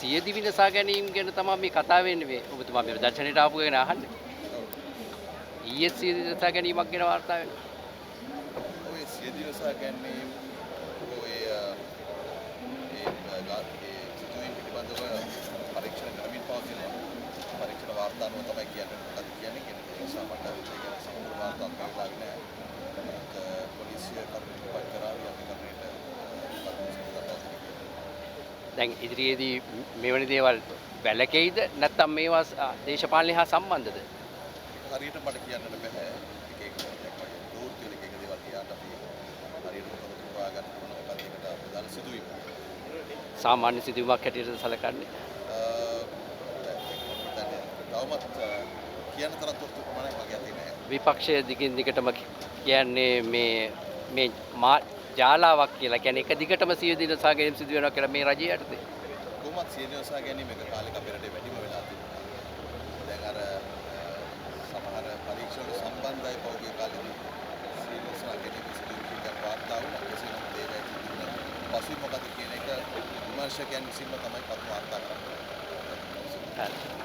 සියදිවි නසා ගැනීම ගැන තමයි මේ කතා වෙන්නේ. මේ ඔබතුමා මේ දර්ශනයට ආපු ගැන අහන්නේ. ඊයේ සියදිවි නසා ගැනීමක් ගැන වාර්තා වෙනවා. ඔය සියදිවි නසා ගැනීම ඔය ඒ ඒ සිදුවීම් පිළිබඳව පරීක්ෂණ කරමින් පවතිනවා. පරීක්ෂණ වාර්තා අනුව තමයි කියන්නේ මොකක්ද කියන්නේ කියන එක නිසා මට ඒ ගැන සම්පූර්ණ වාර්තාවක් මේ වෙලාවේ නෑ. නමුත් පොලිසිය කරුණු ඉදිරිපත් කරා අධිකරණයට කරුණු සඳහන් පවතින කියලා. දැන් ඉදිරියේදී මෙවැනි දේවල් වැළකෙයිද නැත්නම් මේවා දේශපාලනය හා සම්බන්ධද? හරියට මට කියන්නට බැහැ. එක එක දැන් වගේ ප්‍රවෘත්ති වල එක එක දේවල් කියාට අපි හරියට තොරතුරු හොයාගන්න ඕන මොකක්ද ඒකට ප්‍රධාන සිදුවීම. සාමාන්‍ය සිදුවීමක් හැටියට සැලකන්නේ. තවමත් කියන්න තරම් තොරතුරු ප්‍රමාණයක් මගේ අතේ නෑ. විපක්ෂය දිගින් දිගටම කියන්නේ මේ මේ ජාලාවක් කියලා. කියන්නේ එක දිගටම සියදිවි නසා ගැනීම සිදු වෙනවා කියලා මේ රජය යටතේ. කොහොමත් සියදිවි නසා ගැනීම එක කාලෙක අපේ රටේ වැඩිම වෙලා තිබුණා. දැන් අර සමහර පරීක්ෂණ වලට සම්බන්ධයි පහුගිය කාලෙදී සියදිවි නසා ගැනීම සිදු වීම වාර්තා වුණා. කෙසේ නමුත් ඒ වෙයි සිදු පසුබිම මොකද කියන එක විමර්ශකයන් විසින්ම තමයි කරුණු වාර්තා කරන්නේ. හරි.